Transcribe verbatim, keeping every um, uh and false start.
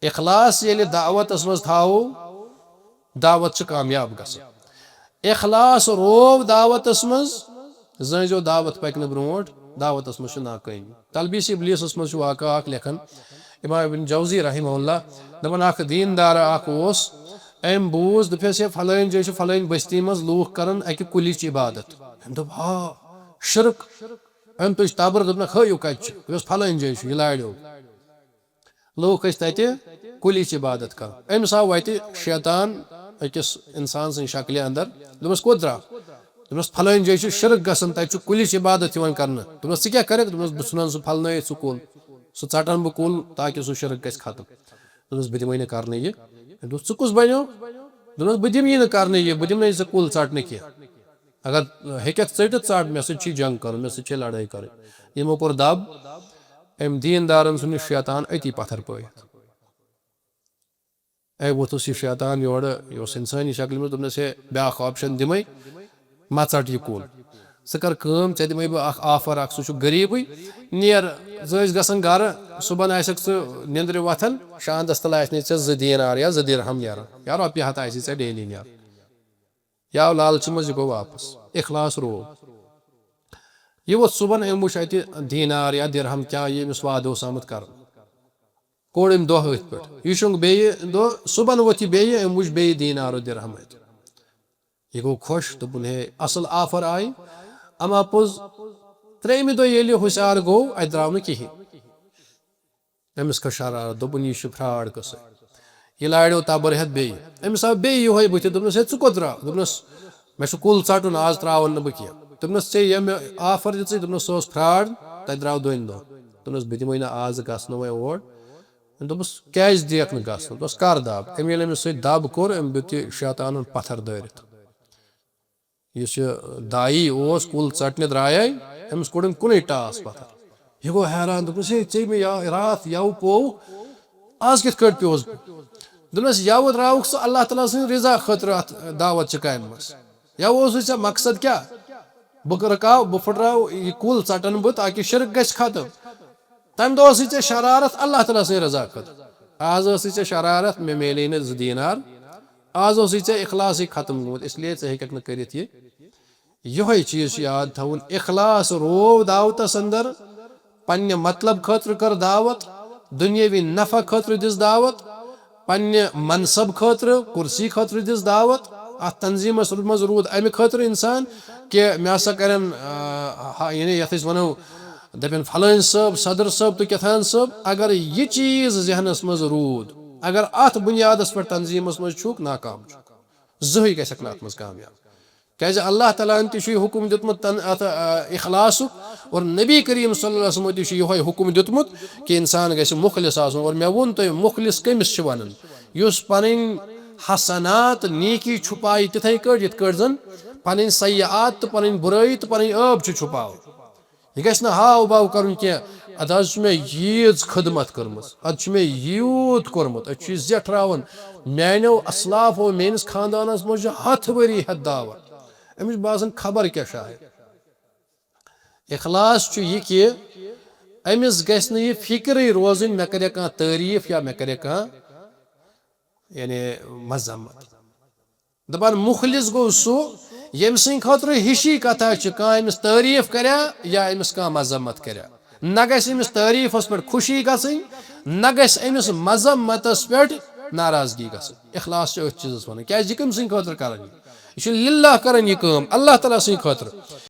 اخلاص ییٚلہِ دعوتس منٛز تھاوو، دعوت چھِ کامیاب گژھان۔ اخلاص روو دعوتس منٛز، زٲنزیو دعوت پکہِ نہٕ برونٛٹھ، دعوتس منٛز چھِ ناکٲمی۔ تلبیس ابلیسس منٛز چھُ واقعہ اکھ لیکھان امام ابن جوزی رحمہ اللہ، دپان اکھ دیندار اکھ اوس، أمۍ بوٗز، دوٚپس، ہے، فلٲنۍ جایہِ چھُ فلٲنۍ بستی منٛز لوٗکھ کران اکہِ کُلِچ عبادت۔ أمۍ دوٚپ، ہا، شرک۔ أمۍ تُج تبر، دوٚپ، نہ، ہٲیِو کتہِ چھُ؟ دوٚپس، فلٲنۍ جایہِ چھُ، یہِ لاریو۔ لوٗکھ ٲسۍ تتہِ کُلِچ عبادت کران۔ أمِس آو وتہِ شیطان أکِس انسان سٕنٛدِ شکلہِ اندر۔ دوٚپنس، کوٚت درٛاو؟ دوٚپنس، فلٲنۍ جایہِ چھُ شرک گژھان، تتہِ چھُ کُلِچ عبادت یِوان کرنہٕ۔ دوٚپنس، ژٕ کیٛاہ کرکھ؟ دوٚپنس، بہٕ ژھُنن سُہ پھلنٲیِتھ سُہ کُل، سُہ ژٹن بہٕ کُل، تاکہِ سُہ شرک گژھِ ختم۔ دوٚپنس، بہٕ دِمے نہٕ کرنہٕ یہِ۔ دوٚپنس، ژٕ کُس بنیو؟ دوٚپنس، بہٕ دِمہٕ یہِ نہٕ کرنہٕ یہِ، بہٕ دِمہٕ نہٕ ژےٚ کُل ژٹنہٕ کینٛہہ۔ اگر ہیٚککھ ژٔٹِتھ، ژَٹ، مےٚ سۭتۍ چھی جنگ کرُن، مےٚ سۭتۍ چھے لڑٲے کرٕنۍ۔ یِمو کوٚر دب، أمۍ دیٖندارن ژھُن یہِ شیطان أتی پتھر پٲیِتھ۔ أمۍ ووٚتھُس یہِ شیطان یورٕ، یہِ اوس انسٲنی شکلہِ منٛز، دوٚپنس، ہے، بیٛاکھ option دِمے، مہ ژَٹ یہِ کُل۔ ژٕ کر کٲم، ژےٚ دِمے بہٕ اکھ offer اکھ، ژٕ چھُکھ غریٖبٕے، نیر، ژٕ ٲسۍ گژھان گرٕ، صُبحن آسکھ ژٕ نیٚنٛدرِ وۄتھان، شاندس تل آسہِ نہٕ ژےٚ زٕ دینار یا زٕ درہم نیران، یا رۄپیہِ ہتھ آسہِ ژےٚ daily نیران۔ یا لالچہِ منٛز یہِ گوٚو واپس، اخلاص روو۔ یہِ ووٚتھ صُبحن، أمۍ وٕچھ اَتہِ دینار یا درہم کیٛاہ یہِ أمِس وعدٕ اوس آمُت کرنہٕ۔ کوٚڑ أمۍ دۄہ أتھۍ پٮ۪ٹھ۔ یہِ شوٚنٛگ بیٚیہِ دۄہ، صُبحن ووٚتھ یہِ بیٚیہِ، أمۍ وٕچھ بیٚیہِ دینار و درہم اَتہِ۔ یہِ گوٚو خۄش، دوٚپُن، ہے، اصل offer آیہِ۔ اما پوٚز، ترٛیٚیِمہِ دۄہ ییٚلہِ یہِ ہُشار گوٚو، اَتہِ درٛاو نہٕ کِہیٖنۍ۔ أمِس کھٔژ شرارت، دوٚپُن، یہِ چھُ fraud قٕصہٕ۔ یہِ لاریو تبر ہٮ۪تھ بیٚیہِ۔ أمِس آو بیٚیہِ یِہوٚے بٕتھِ، دوٚپنَس، ہے، ژٕ کوٚت درٛاو؟ دوٚپنَس، مےٚ چھُ کُل ژَٹُن، آز ترٛاوَن نہٕ بہٕ کینٛہہ۔ دوٚپنَس، ژےٚ ییٚمہِ offer دِژٕے، دوٚپنَس، سُہ اوس fraud، تَتہِ درٛاو دۄنۍ دۄہَن۔ دوٚپنَس، بہٕ دِمَے نہٕ آزٕ گژھنہٕ وۄنۍ اور۔ دوٚپُس، کیٛازِ دِیَکھ نہٕ گژھُن؟ دوٚپُس، کَر دَب؟ أمۍ ییٚلہِ أمِس سۭتۍ دَب کوٚر، أمۍ دیُت یہِ شیطانَن پَتھَر دٲرِتھ۔ یُس یہِ دایی اوس، کُل ژَٹنہِ درٛایے، أمِس کوٚڑُن کُنُے ٹاس پَتھَر۔ یہِ گوٚو حیران، دوٚپنَس، ہے، ژےٚ مےٚ یا-، راتھ یَوٕ پوٚو، آز کِتھ کٲٹھۍ پیوٚوُس بہٕ؟ دوٚپنَس، یَوٕ درٛاوُکھ ژٕ اللہ تعالیٰ سٕنٛدِ رضا خٲطرٕ اَتھ دعوت چِکانہِ منٛز۔ یَوٕ اوسُے ژےٚ مقصد کیٛاہ؟ بہٕ رُکاو، بہٕ پھٕٹراو یہِ کُل ژَٹَن بہٕ تاکہِ شِرک گژھِ ختم۔ تَمہِ دۄہ ٲسٕے ژےٚ شرارت اللہ تعالیٰ سٕنٛدِ رضا خٲطرٕ۔ آز ٲسٕے ژےٚ شرارت، مےٚ میلے نہٕ زٕ دینار۔ آز اوسُے ژےٚ اخلاصٕے ختم گوٚمُت، اس لیے ژٕ ہیٚکَکھ نہٕ کٔرِتھ یہِ۔ یِہوٚے چیٖز چھُ یاد تھاوُن، اخلاص روو دعوتَس اندر، پننہِ مطلب خٲطرٕ کٔر دعوت، دُنیٲوی نفع خٲطرٕ دِژ دعوت، پننہِ منصب خٲطرٕ، کُرسی خٲطرٕ دِژ دعوت۔ اَتھ تنظیٖمَس منٛز روٗد اَمہِ خٲطرٕ اِنسان کہِ مےٚ ہسا کَرن، آ، ہا-، یعنی یَتھ أسۍ وَنو، دَپن فلٲنۍ صٲب، صدر صٲب تہٕ کیٛاہ تام صٲب۔ اگر یہِ چیٖز ذہنَس منٛز روٗد، اگر اَتھ بُنیادَس پٮ۪ٹھ تنظیٖمَس منٛز چھُکھ، ناکام چھُکھ، زٕہٕے گژھکھ نہٕ اَتھ منٛز کامیاب۔ کیازِ اللہ تعالیٰ ہن تہِ چھُ یہِ حُکُم دیُتمُت تن-، اَتھ، آ، اخلاصُک، اور نبی کریم صلی اللہ علیہ وسلم تہِ چھُ یِہوٚے حُکُم دیُتمُت کہِ اِنسان گژھِ مُخلص آسُن۔ اور مےٚ ووٚن تۄہہِ مُخلص کٔمِس چھِ وَنان؟ یُس پَنٕنۍ حسنات، نیکی چھُپایہِ تِتھَے کٲٹھۍ یِتھ کٲٹھۍ زَن پَنٕنۍ سیئات تہٕ پَنٕنۍ بُرٲیی تہٕ پَنٕنۍ عٲب چھُ چھُپاوان۔ یہِ گژھِ نہٕ ہاو باو کَرُن کینٛہہ، اَدٕ حظ چھُ مےٚ ییٖژ خدمت کٔرمٕژ، اَدٕ چھُ مےٚ یوٗت کوٚرمُت، أسۍ چھِ یہِ زیٹھراوان۔ میانیو اسلافو، میٲنِس خاندانس منٛز چھِ ہتھ ؤری ہٮ۪تھ دعوت۔ أمِس چھُ باسان خبر کیٛاہ شاید۔ اخلاص چھُ یہِ کہِ أمِس گژھِ نہٕ یہِ فِکرٕے روزٕنۍ مےٚ کَرِ کانٛہہ تعریٖف یا مےٚ کَرِ کانٛہہ، یعنی، مذمت۔ دَپان مُخلص گوٚو سُہ، ییٚمہِ سٕنٛدِ خٲطرٕ ہِشی کَتھا چھِ، کانٛہہ أمِس تعریٖف کَریا یا أمِس کانٛہہ مذمت کَریا۔ نہ گژھِ أمِس تعریٖفَس پٮ۪ٹھ خوشی گژھٕنۍ، نہ گژھِ أمِس مذمتَس پٮ۪ٹھ ناراضگی گژھٕنۍ۔ اخلاص چھُ أتھۍ چیٖزَس وَنان۔ کیٛازِ یہِ کٔمۍ سٕنٛدِ خٲطرٕ کَران یہِ؟ یہِ چھُ لِلہ کَران یہِ کٲم، اللہ تعالیٰ سٕنٛدِ خٲطرٕ۔